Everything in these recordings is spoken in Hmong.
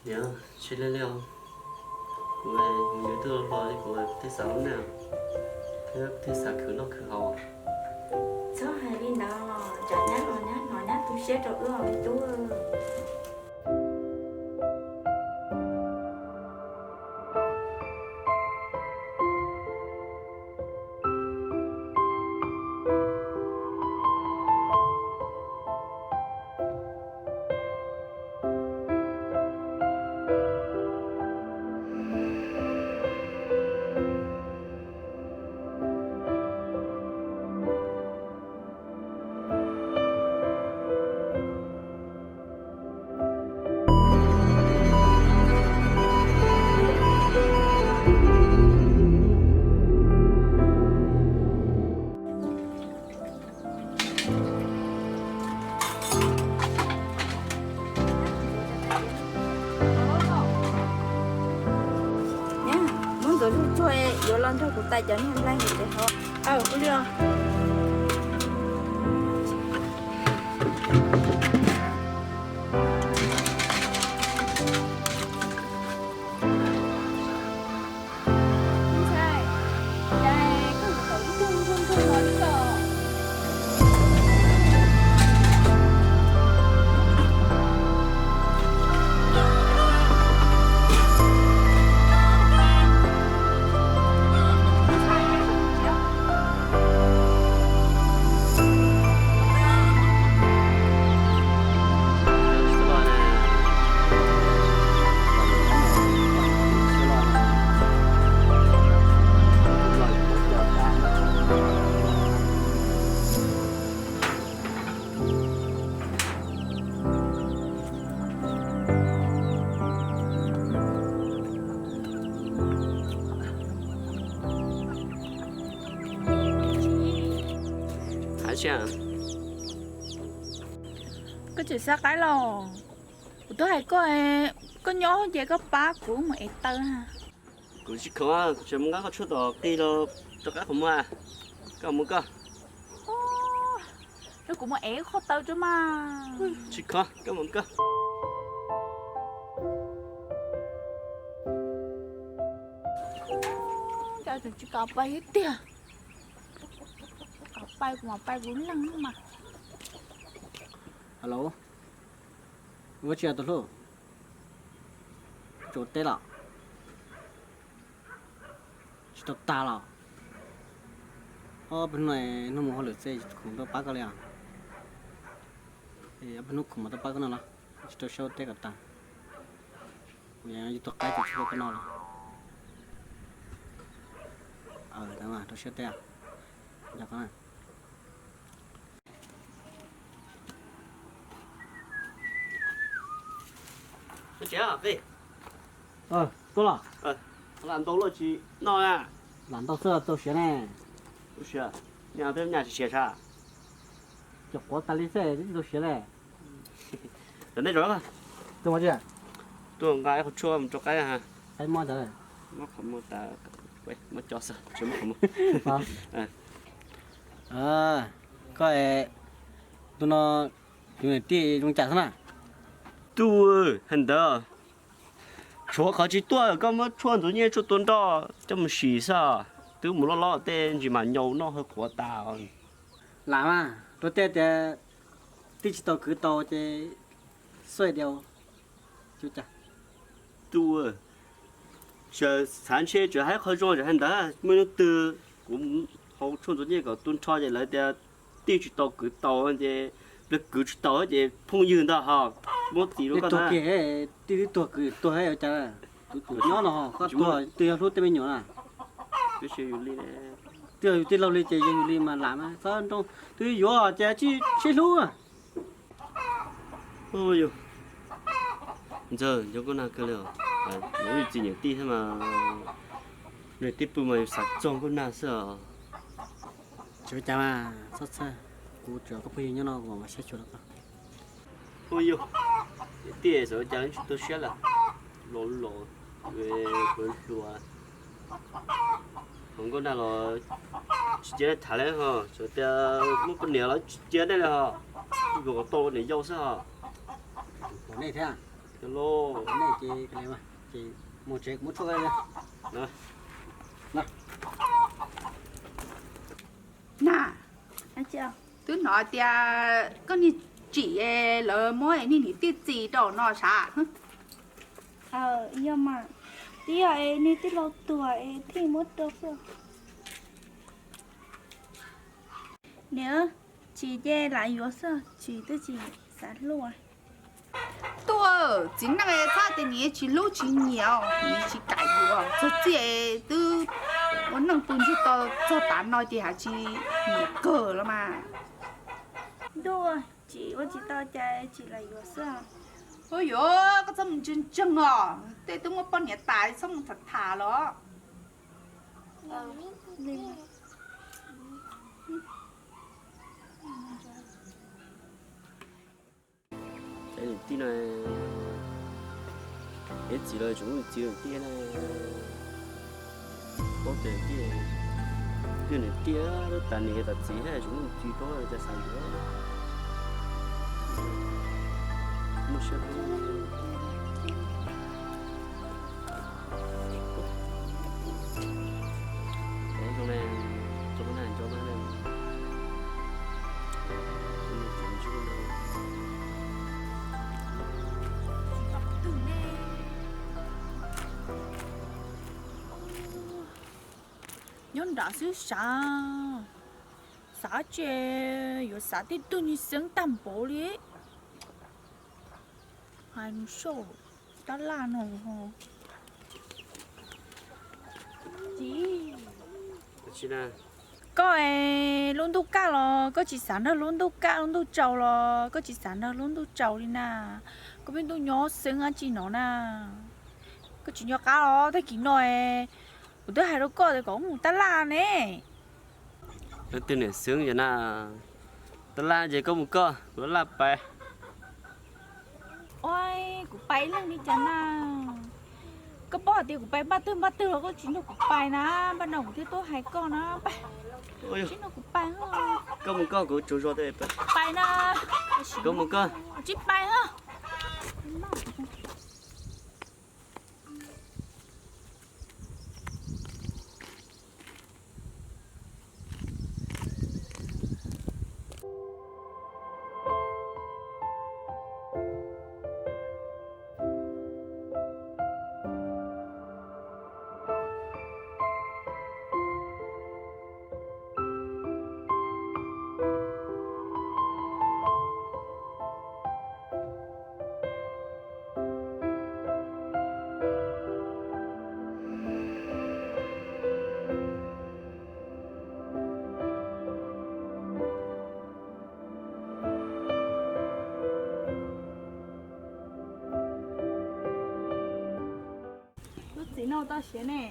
Niam, tsis lig li os. Kuv mus yuav tuaj hlo li kuv thiaj xav ua neej thiab kuv thiaj xav khwv noj khwv haus. Txhob hais li ntawd, tsam nyab los nyab hnov nyab tu siab rau wb os me tub. Muab ntxuav zuj tsuag yuav los nrog kuv tais cov niag nplaig ntawd hov. Aw, ua li os. Koj tseem xav qaib los? Kuv twb hais koj, koj nyob ces koj pab kuv mus ev taw na. Kuv tsis khoom, kuv tseem mus nqa koj tshuaj tom qij los rov qab qhov muag. Koj mus koj. Rau kuv mus ev qhov taw tso mas. Tsis khoom, koj mus koj. Cas tseem tsis kam pais tiag. Kam pais kuv mam pais kuv leeg mas. Alo, ua tsi tus hlub? Tsis tau teb los? Tsis tau tag los? Ob peb hnub no hnub mus hauj lwm xwb, tsis khoom tuaj pab koj li os. Ob peb hnub khoom mas tuaj pab koj no los? Tsis tau siab ua teb kom tag. Kuv yog ib tug qaib ces tsis tuaj koj no los? Rau siab teb. Tuaj los? Lam ntau luaj tsis noj na. Lam ntau xwb tau siav ne. Tau siav? Nyaj peb nyaj tsis siav sas? Cov quav tas li xwb tsis tau siav le. Cov nej tsis tuaj tuaj nqa ib qho tshuaj mus rau qaib. Qaib mob tas. Mob qhov muag tas. Mob cov xwb tsis muaj qhov muag. Koj, tus no yus niam tij zoo cas xwb na? Tub, hais ntawd tshuav qhov tsis tuaj koj muab tshuaj ntxuav nyiaj tshuaj tua nroj coj mus sim xwb. Twb mus loj loj tej ntsis mas nyau noj hawv qhuav tas. Lam mas rau tej tias tij tsis tau kwv tau ces xuaij diau. Tub, tseem xav ntshe tseem hais qhov zoo tseem hais ntawd, muaj hnub twg kuv haus tshuaj ntxuav nyiaj kom tu nrho ces lawv tias tij tsis tau kwv tau ces, lawv kwv tsis tau ces phooj ywg ntag ho, muab txiv rau koj ntag. Tij twb tuag kwv tuag ua cas, kuv nyob no koj tuag twg yog hlub tej me nyuam na. Twb yog yus tij laug li ces yog yus li mas lam mas txhob nroo, twb yuav ces tsis sib hlub. Ntxawg, nco Nkauj Nag kawg li os. Yus txiv niam tij thiab mas, niam tij pw mas yus xav txog Nkauj Nag xwb os. Tsis ua cas mas, txhob txhawj, kuv tsuas koj phooj ywg nyob no kuv mam saib xyuas rau koj. Phooj ywg, niam tij xyov ua cas tsis tu siab lawm, los los hluas hluas. Hos Nkauj Nag los tsis cia nej tham li ho, xyov tias muaj poj niam los tsis cia nej li ho, ib puas kom tau niam yau xwb ho. Nej thiab. Cov lus nej ces, ces mus tsev kuv muab tshuaj na. Na, twb hnov tias koj niag tsim lawv muab niag niam tij txi rau no sav? Yog mas, twb yog es niag tij laug tuag es thiaj muab rau xwb. Niam, tsis ces lam yuav xwb, tsis twb tsis xav hlub. Tuaj, txiv neej txhob tias niam tsis hlub tsis nyiam, niam tsis kam yuav, txog txiaj twb ua neej pw ntsib tau txog tav no ces hais tsis nyiam kawg los mas. Ntuj, tsis ua tsis tau cas tsis lam yuav xwb. Ua yuav, koj txhob mus ntseeg ntseeg os, tej twb muaj poj niam tas txhob mus tham tham los. Niam tij no, niam txiv los tseem muaj niam txiv niam tij na. Paub tias niam tij, niam tij tas niam tas txiv thiab tseem muaj niam txiv paub cas xav yuav. Muaj siab. Nyob nram xwb sav, xav ces yuav xav tej tug nyuag xeeb tag npaum li. Hais nws soj tab laj no. Koj es lub ntuj kaj los koj tsis xav nrog lub ntuj kaj lub ntuj tsaus los koj tsis xav nrog lub ntuj tsaus li na. Koj pheej tuaj nyob xeeb dab tsi no na. Koj tsis nco qab los tag kis no es kuv twb hais rau koj tias kom mus tab laj ne. Leej twg niam xeeb yog na, tab laj ces koj mus koj, kuv laj pais. Ua, kuv pais ib leeg li cas na? Koj paub hais tias kuv pais npaj twg npaj twg los koj tsis nrog kuv pais na, npaj no kuv thiaj tuaj hais koj na. Tsis nrog kuv pais, koj mus koj, kuv tsaug zog thiab. Pais na. Koj mus koj. Tsis pais. Lub txiv no tau siav ne.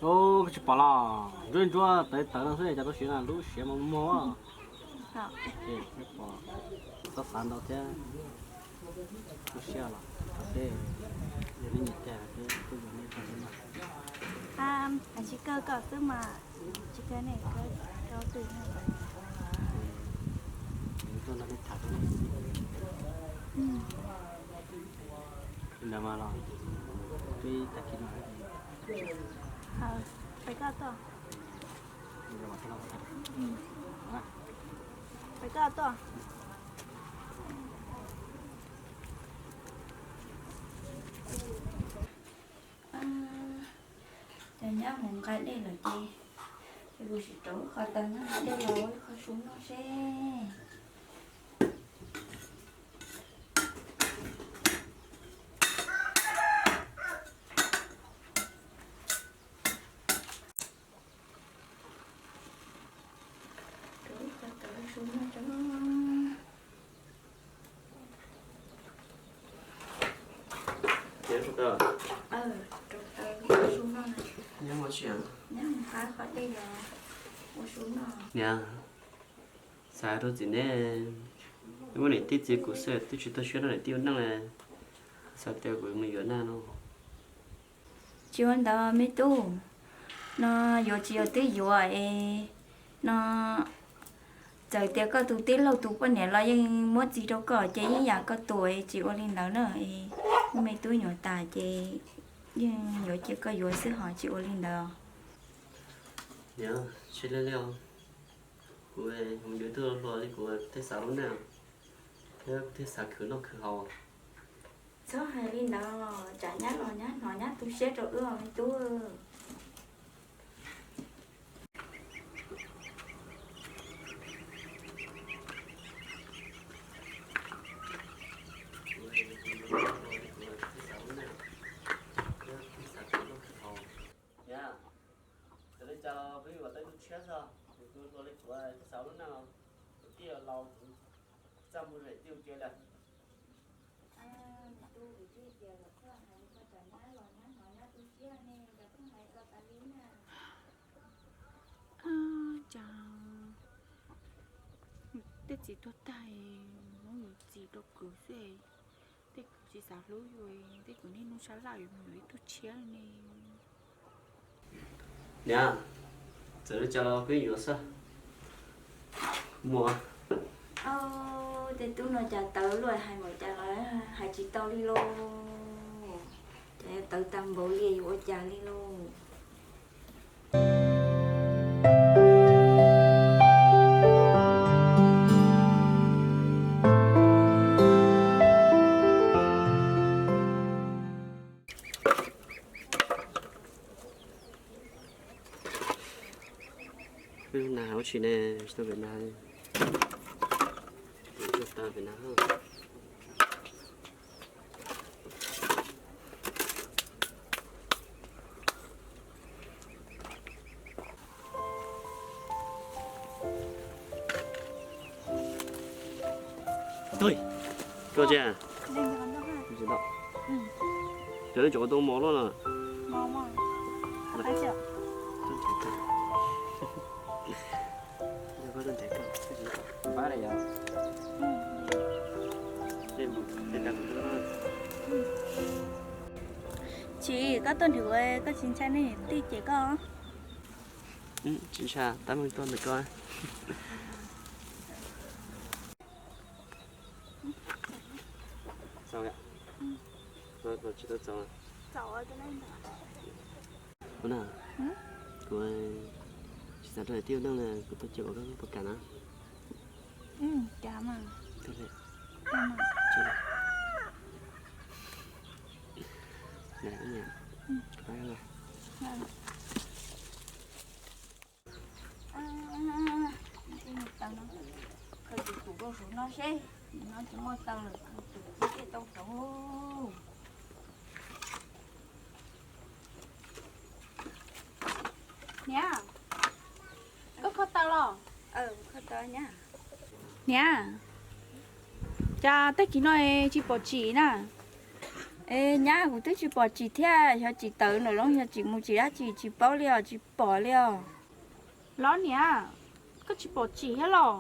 Koj tsis pom los, ntsuab ntsuab tawv tawv no xwb cas tau siav na, lub siav mos mos. Txhob xav ntau thiab, tu siab los tej, yog nej nyiam tiag ces kuj yuav nej tau xwb na. Tsis kawg koj xwb mas, tsis kawg nej rau twg. Tuaj nrog nej tham. Ntawd mas los, twb tag kis no. Pais koj tuaj. Pais koj tuaj. Cov nyab mus nqa dej lawm ces, ces kuv sim rauv qhov taws nqa dej los ua ib qho su noj seb. Rauv ib qho taws su noj tso. Rauv taws su noj na. Nyab mus nqa qhov dej los ua su noj. Niam, xav rau txiv neb, muaj niam tij txiv kuv xwb twb tsis tau siab nrog niam tij ua neej, xav tias kuv mus yuav nag no. Tsis ua ntawd me tub, no yuav tsis yuav twb yuav es, no txawm tias koj tus tij laug tus poj niam los yeej muab txiv rau koj ces yeej yam koj tus es tsis ua li ntawd na es. Kuv me tub nyuam tas ces yeej yuav cia koj yuav xwb hos tsis ua li ntawd. Niam, tsis li li os. Kuv mus yuav ib tug hluas li kuv thiaj xav lub neej thiab kuv thiaj xav khwv noj khwv haus. Txhob hais li ntawd, tsam nyab los nyab hnov nyab tu siab rau wb os me tub. Niam, txawm li cas los peb yuav tau ib tug tshiab xwb, nws tus hluas li kuv thiaj xav lub neej, kuv twb yuav laus, kuv txaj muag zem twb ua ke lawm. Cas tej txiv tuag tag, muab yus txiv rau kwv xwb, tej kwv tsis xav hlub yus, tej kwv niaj hnub sab laj yus mus yuav ib tug tshiab ne. Niam, txawm li cas los peb yuav xwb. Muam. Tej tub no cas tawv luaj, hais npaum cas los hais tsis tau li lauj. Cas yuav tawv tag npaum li, yuav ua cas li lauj. Wb na ua tsi ne, tsis tau pem na. Tsis tau pem na. Ui, koj tsis, cov nej cov ua tau mov luaj na. Tsis, koj tuaj nrhiav kuv, koj tsis ntshai nej tij cem koj? Tsis ntshai, tab meeg tuaj ntawm koj. Ua na, kuv tsis xav rau tij ua neej li, kuv tuaj cem koj, koj puas kam na? Kam mas. Khaws tus tus rau saum no seb, no tsis muaj taw lawm, tus tus tej tau saud. Niam, koj kho taw los? Niam, cas tag kis no tsis pom Tsim na? Es nyab, kuv twb tsis pom Tsim thiab, xyov Tsim tawm lawm los yog Tsim mus Tsim dab tsi tsis paub li os, tsis pom li os. Los niam, koj tsis pom Tsim thiab los?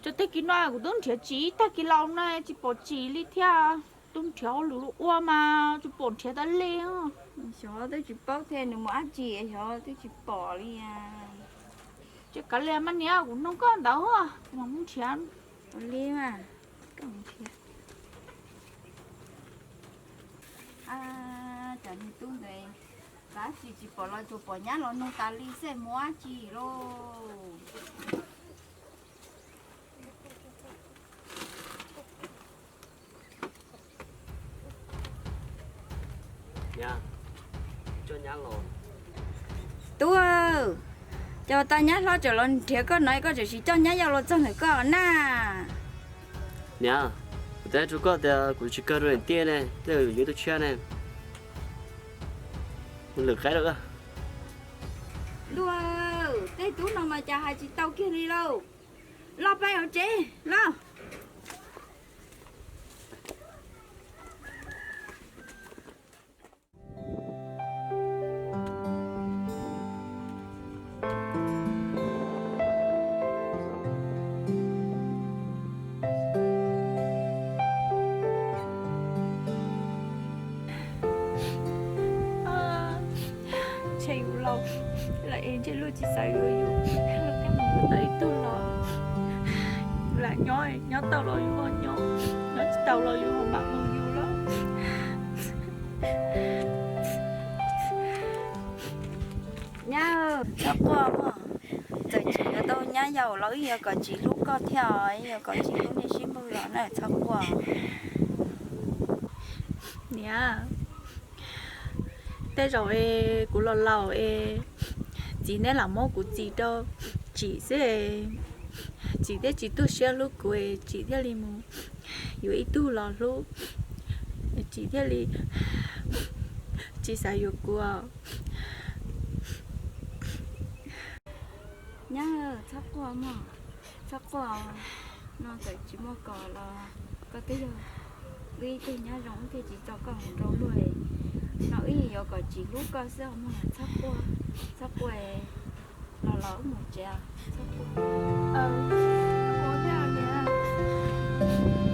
Cas tag kis no kuv twb nrhiav Tsim ib tag kis los no tsis pom Tsim li thiab. Twb nrhiav hauj lwm ua mas tsis pom nrhiav tas li. Xyov twb tsis paub thiab nws mus dab tsi, xyov twb tsis pom li. Ces kav liam mas niam, kuv nug koj ntawd, kuv mam mus nrhiav. Ua li mas, koj mus nrhiav. Cov niag tub ntawd, dab tsi tsis pom los tsuas pom nyab los nug tas li xwb, mus dab tsi lauj. Tub, cas tau nyab hlob tseem los nrhiav koj no, koj tseem sim coj nyab yau los txog ntawm koj na. Niam, kuv twb hais rau koj tias kuv tsis kawg rau niam tij ne, tej zaum yuav ib tug tshiab ne. Lwm qaib rau. Luag, tej tub no mas cas hais tsis tau kiag li lauj. Los peb hauv tsev los. Ntshe yus laus lawm es ntshe luag tsis xav yuav yus, luag thiaj mus tau ib tug los. Yus lam nyob, nyob tau los yus ho nyob, nyob tsis tau los yus ho mam mus yus lauj. Nyab, txhob quaj mog. Txawm tsis yuav tau nyab yaus los wb yuav kom tsis hlub koj thiab os, wb yuav kom tsis hlub nej sib npawg los na, txhob quaj. Niam, tej zaum es kuv los laus es txiv neb lam muab kuv txis rau Tsim xwb es Tsim thiaj tsis tu siab hlub kuv es Tsim thiaj li mus yuav ib tug los hlub, Tsim thiaj li tsis xav yuav kuv. Nyab, txhob quaj mog, txhob quaj. No txawm tsis muaj koj los koj twb yog wb ib tug nyab zoo, wb thiaj tsis tso koj mus nrauj luag. No wb yuav kom Tsim hlub koj xwb os mog, txhob quaj, txhob quaj. Los los wb mus tsev, txhob quaj.